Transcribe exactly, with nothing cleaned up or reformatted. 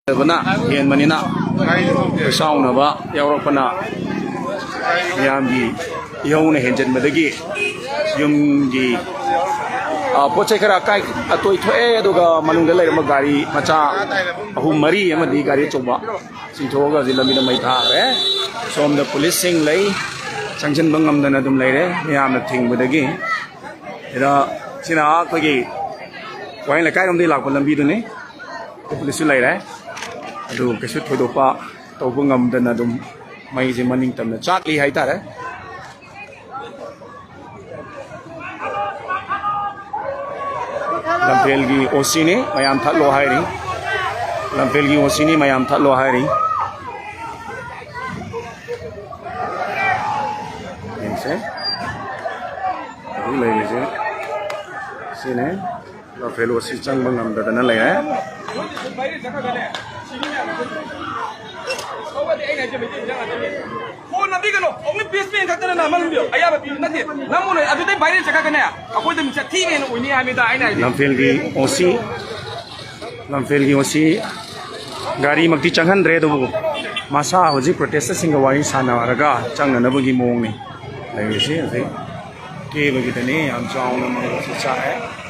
ꯐꯠꯇꯕꯅ ꯍꯦꯟꯕꯅꯤꯅ, ꯄꯩꯁꯥ ꯎꯅꯕ ꯌꯥꯎꯔꯛꯄꯅ ꯃꯤꯌꯥꯝꯒꯤ ꯏꯍꯧꯅ ꯍꯦꯟꯖꯟꯕꯗꯒꯤ ꯌꯨꯝꯒꯤ, ꯑ, ꯄꯣꯠ ꯆꯩ ꯈꯔ ꯑꯀꯥꯏ ꯑꯇꯣꯏ ꯊꯣꯛꯑꯦ꯫ ꯑꯗꯨꯒ ꯃꯅꯨꯡꯗ ꯂꯩꯔꯝꯕ ꯒꯥꯔꯤ ꯃꯆꯥ ꯑꯍꯨꯝ ꯃꯔꯤ ꯑꯃꯗꯤ ꯒꯥꯔꯤ ꯑꯆꯧꯕ ꯆꯤꯡꯊꯣꯛꯑꯒ ꯍꯧꯖꯤꯛ ꯂꯝꯕꯤꯗ ꯃꯩ ꯊꯥꯈ꯭ꯔꯦ꯫ ꯁꯣꯝꯗ ꯄꯨꯂꯤꯁꯁꯤꯡ ꯂꯩ, ꯆꯪꯁꯤꯟꯕ ꯉꯝꯗꯅ ꯑꯗꯨꯝ ꯂꯩꯔꯦ ꯃꯌꯥꯝꯅ ꯊꯤꯡꯕꯗꯒꯤ꯫ ꯁꯤꯗ, ꯁꯤꯅ ꯑꯩꯈꯣꯏꯒꯤ ꯋꯥꯍꯦꯡ ꯂꯩꯀꯥꯏꯔꯣꯝꯗꯒꯤ ꯂꯥꯛꯄ ꯂꯝꯕꯤꯗꯨꯅꯤ꯫ ꯄꯨꯂꯤꯁꯁꯨ ꯂꯩꯔꯦ꯫ ꯑꯗꯨ ꯀꯩꯁꯨ ꯊꯣꯏꯗꯣꯛꯄ ꯇꯧꯕ ꯉꯝꯗꯅ ꯑꯗꯨꯝ ꯃꯩꯁꯦ ꯃꯅꯤꯡ ꯇꯝꯅ ꯆꯥꯛꯂꯤ ꯍꯥꯏꯇꯥꯔꯦ꯫ ꯂꯝꯐꯦꯜꯒꯤ ꯑꯣ ꯁꯤꯅꯤ, ꯃꯌꯥꯝ ꯊꯠꯂꯣ ꯍꯥꯏꯔꯤ꯫ ꯂꯝꯐꯦꯜꯒꯤ ꯑꯣ ꯁꯤꯅꯤ, ꯃꯌꯥꯝ ꯊꯠꯂꯣ ꯍꯥꯏꯔꯤ꯫ ꯌꯦꯡꯁꯦ꯫ ꯍꯧꯖꯤꯛ ꯂꯩꯔꯤꯁꯦ ꯁꯤꯅꯦ꯫ ꯂꯝꯐꯦꯜ ꯑꯣ ꯁꯤ ꯆꯪꯕ ꯉꯝꯗꯗꯅ ꯂꯩꯔꯦ꯫ ꯐꯣꯟ ꯅꯝꯕꯤꯒꯅꯨ, only peace ꯈꯛꯇꯅ ꯅꯝꯍꯟꯕꯤꯌꯨ, ꯑꯌꯥꯕ ꯄꯤꯕ ꯅꯠꯇꯦ꯫ ꯅꯝꯃꯨꯅꯦ, ꯑꯗꯨꯗꯩ viral ꯆꯠꯈ꯭ꯔꯒꯅꯦ ꯑꯩꯈꯣꯏꯗ ꯃꯤꯡꯆꯠ ꯊꯤꯕ ꯍꯦꯟꯅ ꯑꯣꯏꯅꯤ ꯍꯥꯏꯕꯅꯤꯗ ꯑꯩꯅ ꯍꯥꯏꯗꯤ꯫ ꯂꯝꯐꯦꯜꯒꯤ ꯑꯣ ꯁꯤ, ꯂꯝꯐꯦꯜꯒꯤ ꯑꯣ ꯁꯤ ꯒꯥꯔꯤꯃꯛꯇꯤ ꯆꯪꯍꯟꯗ꯭ꯔꯦ, ꯑꯗꯨꯕꯨ ꯃꯁꯥ ꯍꯧꯖꯤꯛ protestꯁꯤꯡꯒ ꯋꯥꯔꯤ ꯁꯥꯟꯅꯔꯒ ꯆꯪꯅꯅꯕꯒꯤ ꯃꯑꯣꯡꯅꯤ ꯂꯩꯔꯤꯁꯤ꯫ ꯍꯧꯖꯤꯛ ꯀꯦꯕꯒꯤꯗꯅꯤ ꯌꯥꯝ ꯆꯥꯎꯅ ꯃꯥꯡꯒꯣꯜꯁꯨ ꯆꯥꯛꯑꯦ꯫